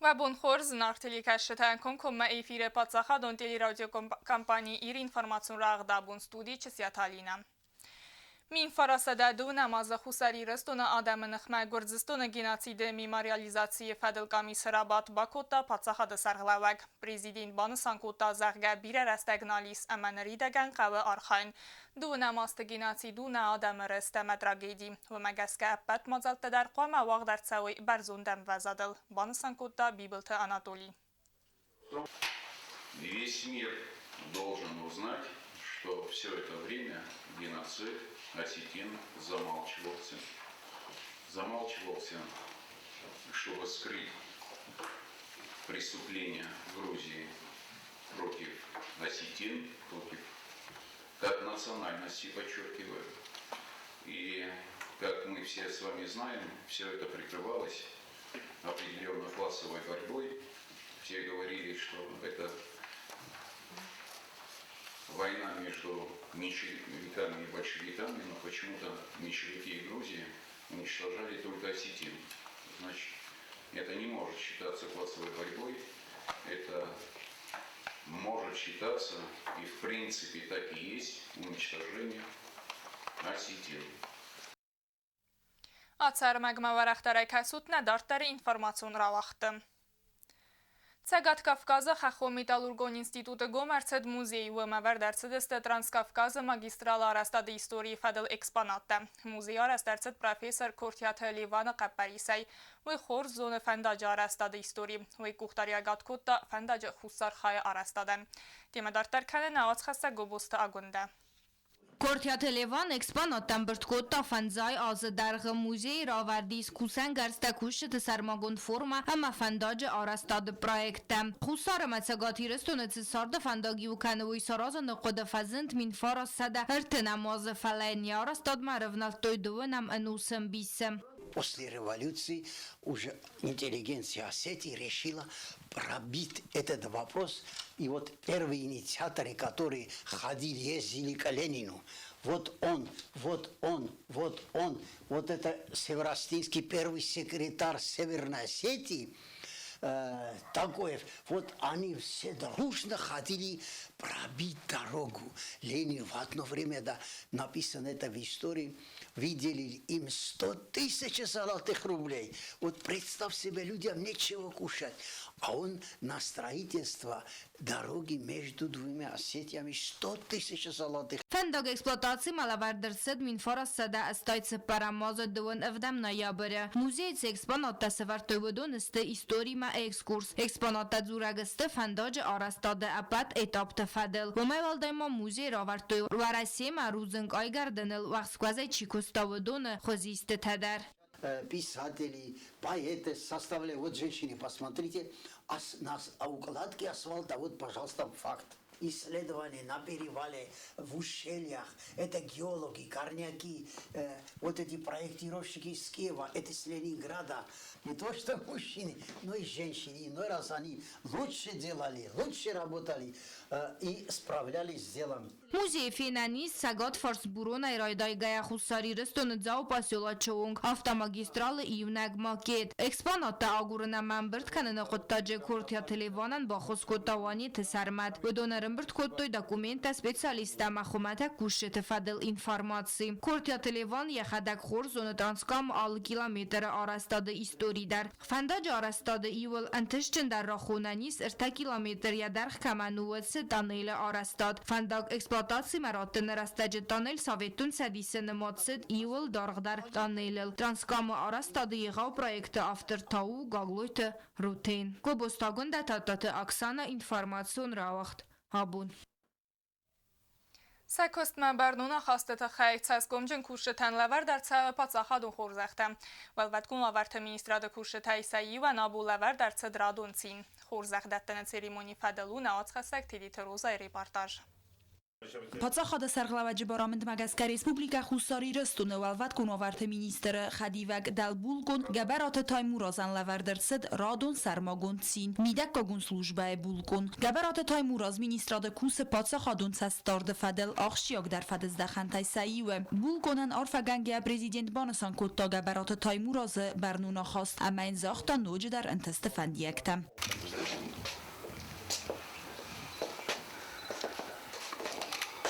Уӕ бон хорз, зынаргъ телекӕсджытӕ! Комкоммӕ эфиры паддзахадон телерадиокомпани Ир информацион рагъд абон студийы Чысиаты Алинӕ. 1902 азы Хуссар Ирыстоны адӕмы ныхмӕ Гуырдзыстоны геноциды мемориализацийы фӕдыл къамисы рабадт бакодта паддзахады сӕргълӕууӕг. Президент банысан кодта, зӕгъгӕ, бирӕ рӕстӕг нал ис ӕмӕ ныридӕгӕн хъӕуы архайын. Дыууынӕм азты геноцид у нӕ адӕмы рӕзт ӕмӕ трагеди. Уымӕ гӕсгӕ ӕппӕт мадзӕлттӕ дӕр хъуамӕ уагъд ӕрцӕуой бӕрзонд ӕмвӕзадыл, банысан кодта Бибылты Анатоли. Весь мир должен узнать, что все это время геноцид осетин замалчивался. Замалчивался, чтобы скрыть преступления Грузии против осетин, против как национальности, подчеркиваю. И, как мы все с вами знаем, все это прикрывалось определенно классовой борьбой. Все говорили, что это война между меньшевиками и большевиками, но почему-то меньшевики и Грузии уничтожали только осетин. Значит, это не может считаться классовой борьбой, это может считаться, и в принципе так и есть, уничтожение осетин. Ацы ӕрмӕгмӕ уӕрӕхдӕрӕй кӕсут нӕ дарддӕры информацион рауагъдты. Цӕгат Кавказы хӕххон-металлургон институты гом ӕрцыд музей. Уым ӕвӕрд ӕрцыдысты Транскавказы магистралы арӕзтады историйы фӕдыл экспонаттӕ. Музей арӕзт ӕрцыд профессор Кортиаты Леваны хъӕппӕрисӕй. Уый хорз зоны фӕндаджы арӕзтады истори. Уый къухдариуӕгад кодта фӕндаджы хуссар хайы арӕзтадӕн. Темӕ дарддӕр кӕны нӕ уацхӕссӕг Гобозты Агуындӕ. Кортиаты Леван экспонаттӕ ӕмбырд кодта фӕндзай азы дӕргъы музейы равӕрд ис кусӕнгӕрзтӕ кусджыты сӕрмагонд формӕ ӕмӕ фӕндаджы арӕзтады проекттӕ. Хуссар ӕмӕ Цӕгат Ирыстоны цы царды фӕндаг иу кӕны, уый саразыны хъуыды фӕзынд 1930-ӕм азы, фӕлӕ йын йӕ арӕзтадмӕ ӕрӕвнӕлдтой дыууынӕм ӕнусы ӕмбисы. После революции уже интеллигенция Осетии решила пробить этот вопрос. И вот первые инициаторы, которые ходили, ездили к Ленину, вот он, вот он, вот он, вот это Северостинский первый секретарь Северной Осетии, Такоев, вот они все дружно ходили пробить дорогу. Ленин в одно время, да, написано это в истории, выделили им 100 тысяч золотых рублей. Вот представь себе, людям нечего кушать. А он на строительство дороги между двумя Осетиями 100 тысяч золотых. Фӕндаг эксплуатацимӕ лӕвӕрд ӕрцыд 1984 азы дыууын ӕвдӕм ноябры. Музейы цы экспонаттӕ сӕвӕрдтой, уыдон сты историмӕ экскурс. Экспонаттӕ дзурӕг сты фӕндаджы арӕзтады ӕппӕт этапты фӕдыл. Уымӕй уӕлдай ма музейы равӕрдтой Уӕрӕсемӕ рудзынг айгӕрдыныл уӕхскуӕзӕй чи куыста, уыдоны хуызистытӕ дӕр. Писатели, поэты составляли. Вот, женщины, посмотрите, на укладке асфальта, вот, пожалуйста, факт. Исследования на перевале, в ущельях, это геологи, горняки, вот эти проектировщики из Киева, это с Ленинграда. Не то что мужчины, но и женщины. Иной раз они лучше делали, лучше работали и справлялись с делом. Музейы фенӕн ис Цӕгат Фарсбуронӕй райдайгӕйӕ Хуссар Ирыстоны Дзауы поселочы онг автомагистралы иунӕг макет. Экспонаттӕ агурын ӕмӕ ӕмбырд кӕныны хъуыддаджы Кортиаты Леванӕн баххуыс кодта Уанеты Сӕрмӕт. Уыдон ӕрӕмбырд кодтой документтӕ специалисттӕ ӕмӕ хуымӕтӕг кусджыты фӕдыл информаци. Кортиаты Леван йӕхӕдӕг хорз зоны Транскамы алы километры арӕзтады истори дӕр. Фӕндаджы арӕзтады иууыл ӕнтыстджындӕр рахонӕн ис ӕртӕ километр йӕ дӕргъ кӕмӕн у, уыцы тъанелы арӕзтад. Фӕндаг эксплуатацимӕ раттыны рӕстӕджы тъанел Советон Цӕдисы нымад цыд иууыл даргъдӕр тъанелыл. Транскамы арӕзтады егъау проекты автор та у Гаглойты Рутен. Гобозты Агуындӕ Тадтаты Оксана информацион рауагъд абон. Сӕ куыстмӕ бӕрнон ахасты тыххӕй цӕсгомджын кусджытӕн лӕвӕрд ӕрцӕуы паддзахадон хорзӕхтӕ. Уӕлвӕткон уавӕрты министрады кусджытӕй сӕ иуӕн абон лӕвӕрд ӕрцыд радон цин. Хорзӕх дӕттыны церемони фӕдыл у нӕ уацхӕссӕг Тедеты Розайы репортаж. Паддзахады сӕргълӕууӕджы барамындмӕ гӕсгӕ Республикӕ Хуссар Ирыстоны Уӕлвӕткон уавӕрты министры хӕдивӕг дӕлбулкъон Гӕбӕраты Таймуразӕн лӕвӕрд ӕрцыд радон сӕрмагонд цин мидӕггагон службӕйы булкъон. Гӕбӕраты Таймураз министрады кусы паддзахадон цӕстдарды фӕдыл ахсджиагдӕр фӕдыздӕхӕнтӕй сӕ иуы. Булкъонӕн арфӕгӕнгӕйӕ президент банысан кодта Гӕбӕраты Таймуразы бӕрнон ахаст ӕмӕ йын загъта ноджыдӕр ӕнтысты фӕндиӕгтӕ.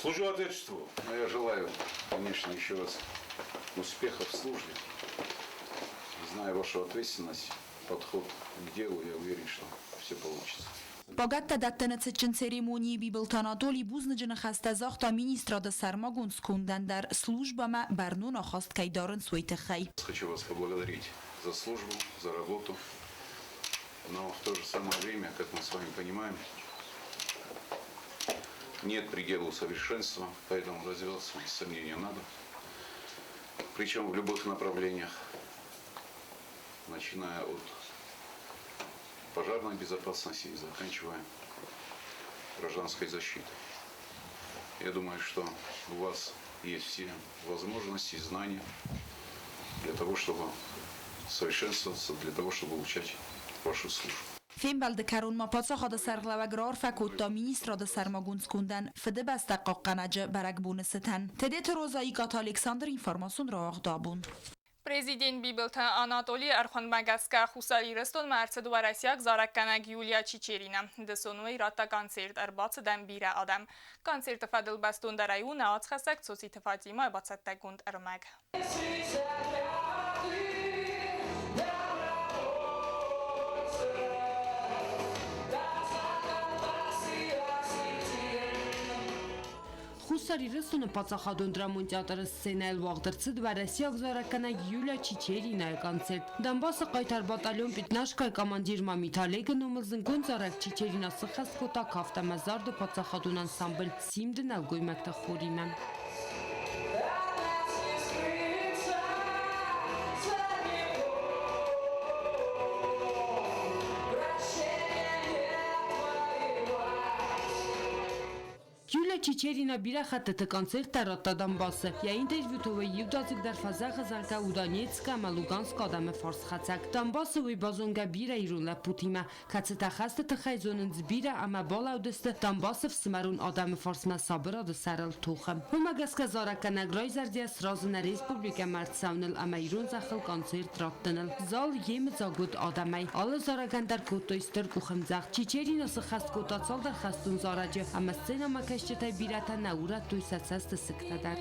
Служу Отечеству. Но я желаю, конечно, еще раз успехов в службе. Зная вашу ответственность, подход к делу, я уверен, что все получится. Пъагӕттӕ дӕттыны цытджын церемонийы Бибылты Анатоли бузныджы ныхӕстӕ загъта министрады сӕрмагонд скондӕн дӕр службӕмӕ бӕрнон ахаст кӕй дарынц, уый тыххӕй. Хочу вас поблагодарить за службу, за работу. Но в то же самое время, как мы с вами понимаем, нет предела совершенства, поэтому развиваться, без сомнения, надо. Причем в любых направлениях, начиная от пожарной безопасности и заканчивая гражданской защитой. Я думаю, что у вас есть все возможности и знания для того, чтобы совершенствоваться, для того, чтобы улучшать вашу службу. Фембӕлды кӕрон ма паддзахады сӕргълӕууӕг раарфӕ кодта министрады сӕрмагонд скондӕн Фыдыбӕстӕ хъахъхъӕнӕджы бӕрӕгбоны цытӕн. Тедеты Роза, Икъаты Александр, информацион рауагъд Абон. Президент Бибылты Анатолийы ӕрхуындмӕ гӕсгӕ Хуссар Ирыстонмӕ ӕрцыд уӕрӕсейаг зарӕггӕнӕг Юлия Чичерина. Дысон уый радта концерт, ӕрбацыд ӕм бирӕ адӕм. Концерты фӕдыл бӕстондӕрӕй у нӕ уацхӕссӕг Цоциты Фатимӕйы бацӕттӕгонд ӕрмӕг. Хуссар Ирыстоны паддзахадон драмон театры сценӕйыл уагъд ӕрцыд уӕрӕсейаг зарӕггӕнӕг Юлия Чичеринайы концерт. Донбассы хъайтар батальон «Пятнашка»-йы командир Мамиты Олегы номыл зындгонд зарӕг Чичерина сыххӕст кодта кафт ӕмӕ зарды паддзахадон ансамбль «Симд»-ы нӕлгоймӕгты хоримӕ. Юлия Чичерина бирӕ хӕттыты концерттӕ радта Донбассы. Йӕ интервьюты уый иудадзыгдӕр фӕзӕгъы, зӕгъгӕ, у Донецкы ӕмӕ Луганскы адӕмы фарсхӕцӕг. Донбассы уый базонгӕ бирӕ ирон лӕппутимӕ, кӕцытӕ хӕсты тыххӕй зонынц бирӕ ӕмӕ балӕудысты Донбассы фсымӕрон адӕмы фарсмӕ сабырады сӕрыл тохы. Уымӕ гӕсгӕ зарӕггӕнӕг райзӕрдийӕ сразы нӕ республикӕмӕ ӕрцӕуыныл ӕмӕ ирон зӕххыл концерт раттыныл. Зал йемыдзаг уыд адӕмӕй. Алы зарӕгӕн дӕр кодтой стыр къухӕмдзӕгъд. Чичерина сыххӕст кодта цалдӕр хӕстон зарӕджы ӕмӕ сценӕмӕкӕсджытӕй бирӕтӕ нӕ урӕдтой сӕ цӕстысыгтӕ дӕр.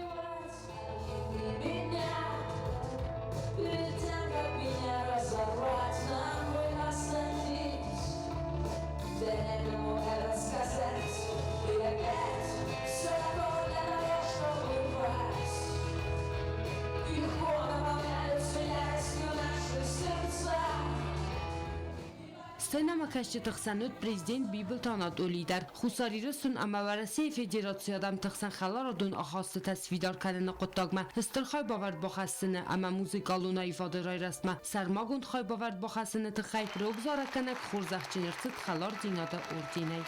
Сценӕмӕкӕсджыты хсӕн уыд президент Бибылты Анатолий дӕр. Хуссар Ирыстон ӕмӕ Уӕрӕсейы Федерацийы адӕмты хсӕн хӕларадон ахастытӕ сфидар кӕныны хъуыддагмӕ стыр хайбавӕрд бахӕссыны ӕмӕ музыкалон аивады райрӕзтмӕ сӕрмагонд хайбавӕрд бахӕссыны тыххӕй рог зарӕггӕнӕг хорзӕхджын ӕрцыд хӕлардзинады орденӕй.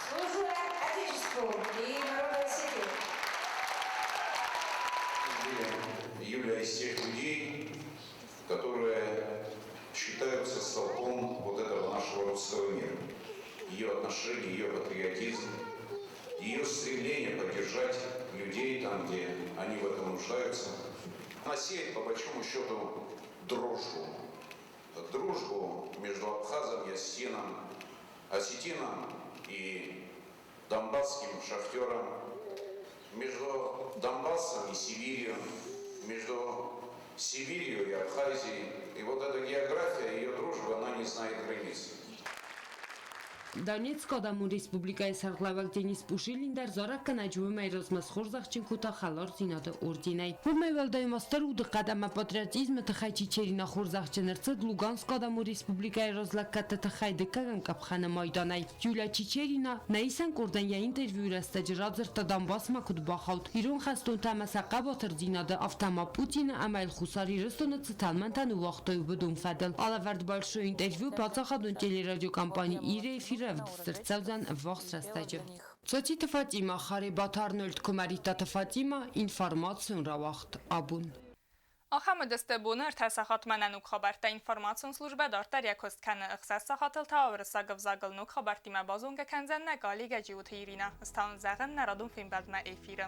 Служу Отечеству и народу Осетии. Юлия из тех людей, которые считаются столпом вот этого нашего русского мира. Ее отношение, ее патриотизм, ее стремление поддержать людей там, где они в этом нуждаются. Она сеет, по большому счету, дружбу. Дружбу между абхазом и осетином, осетином и донбасским шахтером, между Донбассом и Сибирью, между Сибирью и Абхазией. И вот эта география, ее дружба, она не знает границ. Донецкы Адӕмон Республикӕйы сӕргълӕууӕг Денис Пушилин дӕр зарӕггӕнӕджы уымӕй размӕ схорзӕхджын кодта хӕлардзинады орденӕй. Уымӕй уӕлдай ма стыр удыхъӕд ӕмӕ патриотизмы тыххӕй Чичерина хорзӕхджын ӕрцыд Луганскы Адӕмон Республикӕйы разлӕггӕдты тыххӕй дыккӕгӕм къӕпхӕны майданӕй. Юлия Чичерина нӕ исӕн къордӕн йӕ интервьюйы рӕстӕджы радзырдта Донбассмӕ куыд бахауд, ирон хӕстонтӕ ӕмӕ сӕ хъӕбатырдзинады, афтӕ ма Путины ӕмӕ йыл Хуссар Ирыстоны цы тӕлмӕнтӕ ныууагътой, уыдон фӕдыл. Алӕвӕрд Большой интервью паддзахадон телерадиокомпани Ир-ы эфиры ӕвдыст ӕрцӕудзӕн ӕввахс рӕстӕджы. Цоциты Фатимӕ, Харебаты Арнольд, Куымӕридтаты Фатимӕ, информацион рауагъд абон. Ахӕм ӕдӕстӕ боны ӕртӕ сахатмӕ нӕ ног хабӕрттӕ информацион службӕ дарддӕр йӕ куыст кӕны. Ӕхсӕз сахатыл та уырыссаг ӕвзагыл ног хабӕрттимӕ базонгӕ кӕндзӕн нӕ коллегӕ Джиоты Иринӕ. Ӕз та уын зӕгъын нӕ радон фембӕлдмӕ эфиры.